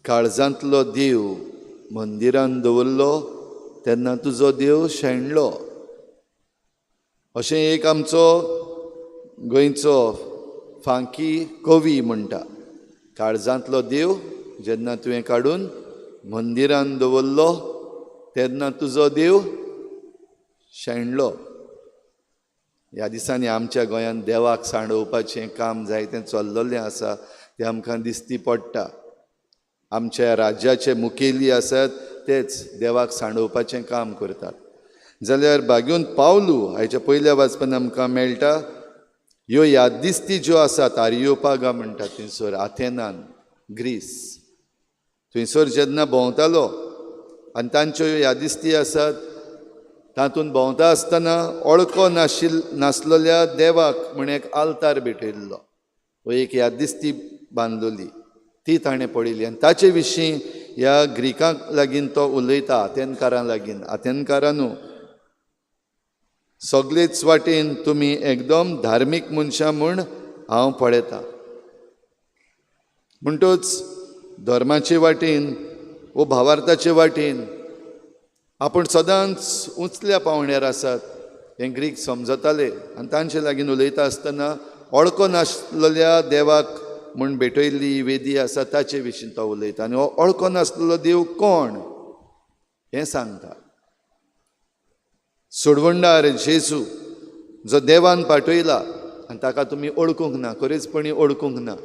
काळजांतलो देव मंदिरान दवरलो तेन्ना तुजो देव शेणलो. अशें एक आमचो गोंयचो फांकी कवी म्हणटा. काळजांतलो देव जेन्ना तुवें काडून मंदिरान दवरलो तेन्ना तुजो देव शेणलो. ह्या दिसांनी आमच्या गोंयांत देवाक सांडोवपाचें काम जायतें चल्ललें आसा, तें आमकां दिसती पडटा. आमच्या राज्याचे मुखेली आसात तेच देवाक सांडोवपाचें काम करतात. जाल्यार बागेवन पावलू हाच्या पयल्या वाचपान आमकां मेळटा ह्यो याददिस्ती ज्यो आसात आरियोपागा म्हणटा थंयसर आथेनान ग्रीस थंयसर जेन्ना भोंवतालो आनी तांच्यो ह्यो यादिस्ती आसात तातूंत भोंवता आसतना ओळखो नासलेल्या देवाक म्हण एक आल्तार भेटयल्लो वो एक यादिस्ती बांदलोली ती ताणें पळयली आनी ताचे विशीं ह्या ग्रिकांक लागीं तो उलयता, आथेनकारां लागीं. आथेनकारांनू, सगळेच वाटेन तुमी एकदम धार्मीक मनशां म्हूण हांव पळयतां. म्हणटच धर्माचे वाटेन वो भावार्थाचे वाटेन आपूण सदांच उंचल्या पावण्यार आसात हें ग्रीक समजताले आनी तांचे लागीं उलयता आसतना ओळखो नासलेल्या देवाक म्हूण भेटयल्ली वेदी आसा ताचे विशीं तो उलयता आनी हो ओळखो नासलेलो देव कोण हें सांगता. सोडवणदार जेजू जो देवान पाठयला आनी ताका तुमी ओळखूंक ना, खरेंचपणी ओळखूंक ना,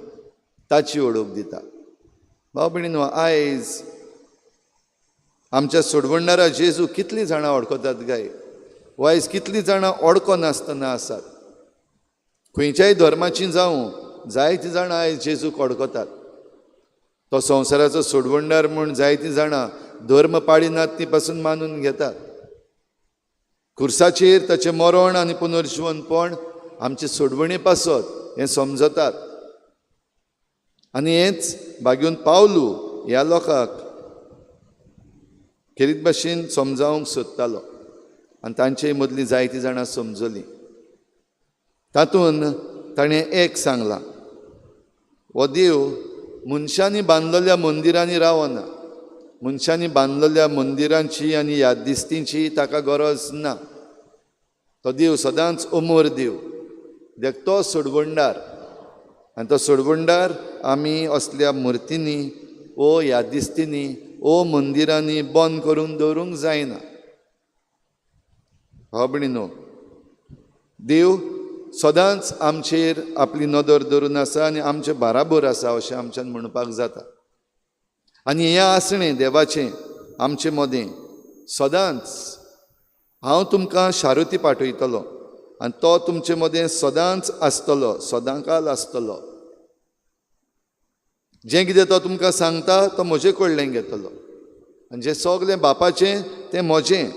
ताची ओळख दिता. भाव भयणीनो, आयज आमच्या सोडवणदारा जेजू कितलीं जाणां वळखतात काय? वो आयज कितलीं जाणां ओळखो नासतना आसात? खंयच्याय धर्माची जावं जायतीं जाणां आयज जेजूक वळखतात. तो संवसाराचो सोडवणदार म्हूण जायतीं जाणां धर्म पाळिनात ती पासून मानून घेतात. खुर्साचेर ताचें मरण आनी पुनर्जिवनपण आमचे सोडवणे पासत हें समजतात. आनी हेंच बागेवन पावलू ह्या लोकांक खेरीत भाशेन समजावंक सोदतालो आनी तांचे मदलीं जायतीं जाणां समजलीं. तातूंत ताणें एक सांगलां, हो देव मनशांनी बांदलेल्या मंदिरांनी रावना, मनशांनी बांदलेल्या मंदिरांची आनी याददिस्तींची ताका गरज ना. तो देव सदांच अमर देव, देख तो सोडवणदार आनी तो सोडवणदार आमी असल्या मुर्तींनी ओ यादिस्तींनी ओ मंदिरांनी बंद करून दवरूंक जायना. भाव भयणीनो, देव सदांच आमचेर आपली नदर धरून आसा आनी आमचे बाराबर आसा अशें आमच्यान म्हणपाक जाता. आनी हें आसणें देवाचें आमचे मदें सदांच हांव तुमकां शारुती पाठयतलो आनी तो तुमचे मदें सदांच आसतलो, सदांकाल आसतलो. जें कितें तो तुमकां सांगता तो म्हजे कडल्यान घेतलो आनी जें सगलें बापाचें तें म्हजें.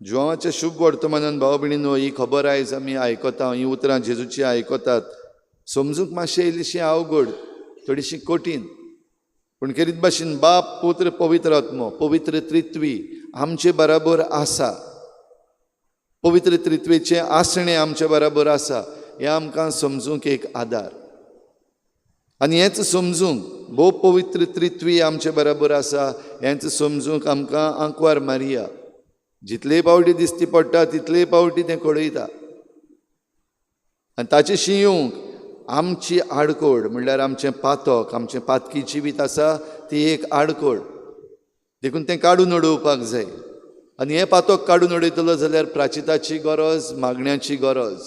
जुवांवाच्या शुभ वर्तमानान भाव भयणीनो ही खबर आयज आमी आयकता, हीं उतरां जेजूची आयकतात. समजूंक मातशें इल्लीशी अवघड, थोडीशी कठीण, पूण खेरीत भाशेन बाप पुत्र पवित्र आत्मो पवित्र त्रित्वी आमचे बराबर आसा. पवित्र त्रित्वेचें आसणें आमचे बराबर आसा हें आमकां समजूंक एक आदार. आनी हेंच समजूंक भोव पवित्र त्रित्वी आमचे बराबर आसा हेंच समजूंक आमकां आंकवार मारिया जितले पावटी दिसती पडटा तितले पावटी तें कळयता. आनी ताचेशी येवंक आमची आडकोड म्हणल्यार आमचें पातक, आमचें पातकी जिवीत आसा ती एक आडकोड, देखून तें काडून उडोवपाक जाय. आनी हें पातक काडून उडयतलो जाल्यार प्राचिताची गरज, मागण्याची गरज.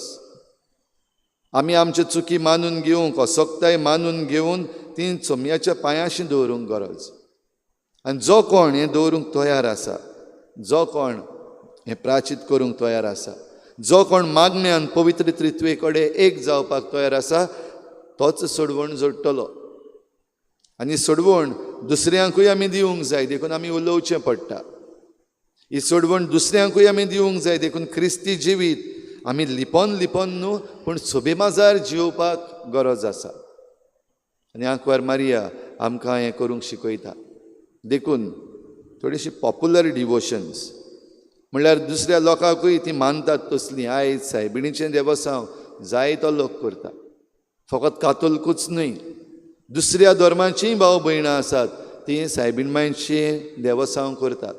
आमी आमच्यो चुकी मानून घेवंक, असक्ताय मानून घेवन ती चोमयाच्या पांयाशी दवरूंक गरज. आनी जो कोण हें दवरूंक तयार आसा, जो कोण हें प्राचीत करूंक तयार आसा, जो कोण मागण्यान पवित्र त्रित्वे कडेन एक जावपाक तयार आसा तोच सोडवण जोडटलो. आनी सोडवण दुसऱ्यांकूय आमी दिवंक जाय, देखून आमी उलोवचें पडटा. ही सोडवण दुसऱ्यांकूय आमी दिवंक जाय, देखून क्रिस्ती जिवीत आमी लिपोन लिपोन न्हू पूण सोबेमाजार जिवपाक गरज आसा. आनी आंकवार मारिया आमकां हें करूंक शिकयता. देखून थोडीशी पॉपुलर डिवोशन्स म्हणल्यार दुसऱ्या लोकांकूय ती मानतात तसलीं. आयज सायबिणीचें देवसांव जायतो लोक करता, फकत कातोलकूच न्हय. दुसऱ्या धर्माचींय भाव भयणां आसात, तीं सायबीण मांयचें देवसांव करतात.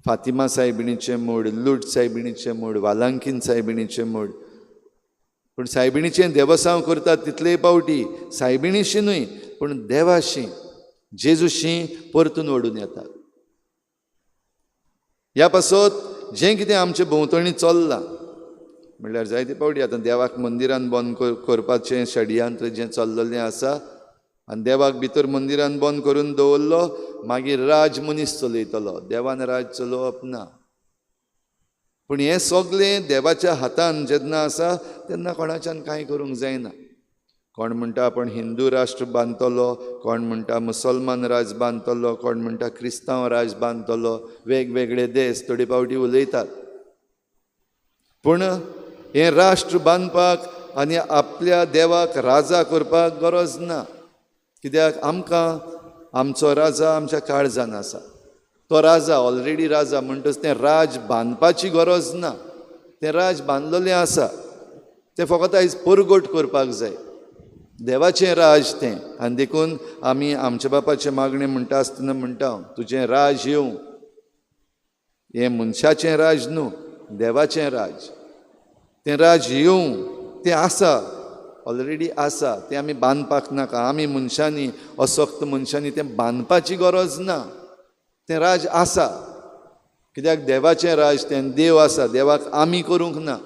फातिमा सायबिणीचें मोड, लूट सायबिणीचें मोड, वालांकीन सायबिणीचें मोड. पूण सायबिणीचें देवसांव करतात तितलेय पावटी सायबिणीशी न्हय पूण देवाशी, जेजूशी परतून ओडून येतात. ह्या पासत जें कितें आमचे भोंवतणी चल्लां म्हणल्यार जायते पावटी आतां देवाक मंदिरान बंद करपाचें षडयंत्र जें चल्लेलें आसा आनी देवाक भितर मंदिरान बंद करून दवरलो, मागीर राज मनीस चलयतलो, देवान राज चलोवप ना. पूण हें सगळें देवाच्या हातान जेन्ना आसा तेन्ना कोणाच्यान कांय करूंक जायना. कोण म्हणटा आपूण हिंदू राष्ट्र बांदतलो, कोण म्हणटा मुसलमान राज बांदतलो, कोण म्हणटा क्रिस्तांव राज बांदतलो, वेगवेगळे देश थोडे पावटी उलयतात. पूण हें राष्ट्र बांदपाक आनी आपल्या देवाक राजा करपाक गरज ना. कित्याक आमकां आमचो राजा आमच्या काळजान आसा. तो राजा ऑलरेडी राजा म्हणटच तें राज बांदपाची गरज ना. तें राज बांदलेलें आसा, तें फकत आयज परगट करपाक जाय. देवाचें राज तें. आनी देखून आमी आमच्या बापाचें मागणें म्हणटा आसतना म्हणटा, तुजें राज येवं. हें मनशाचें राज न्हू, देवाचें राज. तें राज येवं, तें आसा, ऑलरेडी आसा, तें आमी बांदपाक नाका. आमी मनशांनी, असक्त मनशांनी तें बांदपाची गरज ना. तें राज आसा, कित्याक देवाचें राज तें, देव आसा, देवाक आमी करूंक ना.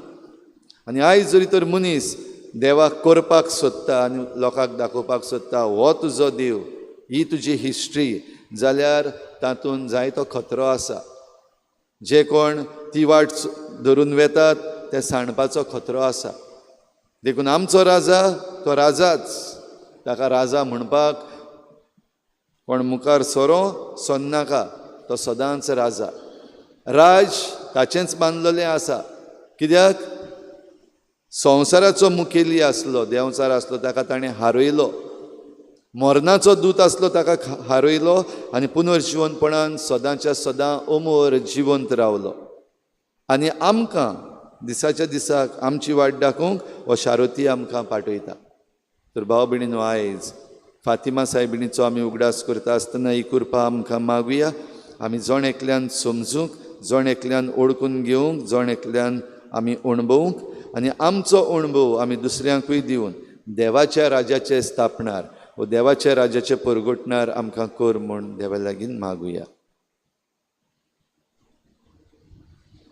आनी आयज जरी तर मनीस देवाक करपाक सोदता आनी लोकांक दाखोवपाक सोदता हो तुजो देव, ही तुजी हिस्ट्री, जाल्यार तातूंत जायतो खतरो आसा. जे कोण ती वाट धरून वेतात ते सांडपाचो खतरो आसा. देखून आमचो राजा तो राजाच, ताका राजा म्हणपाक कोण मुखार सोरो सोन्नाका, तो सदांच राजा. राज ताचेंच बांदलेलें आसा. कित्याक संवसाराचो मुखेली आसलो, देंवचार आसलो, ताका ताणें हारयलो. मरणाचो दूत आसलो, ताका हारयलो आनी पुनर्जिवनपणान सदांच्या सदां अमर जिवंत रावलो. आनी आमकां दिसाच्या दिसाक आमची वाट दाखोवंक हो शारोती आमकां पाठयता. तर भाव भयणीनो, आयज फातिमा सायबिणीचो आमी उगडास करता आसतना ही कृपा आमकां मागुया. आमी जण एकल्यान समजूंक, जण एकल्यान ओळखून घेवंक, जण एकल्यान आमी अणभवूंक आनी आमचो अणभव आमी दुसऱ्यांकूय दिवन देवाच्या राजाचे स्थापणार व देवाच्या राजाचे परगटणार आमकां कर म्हूण देवा लागीं मागुया.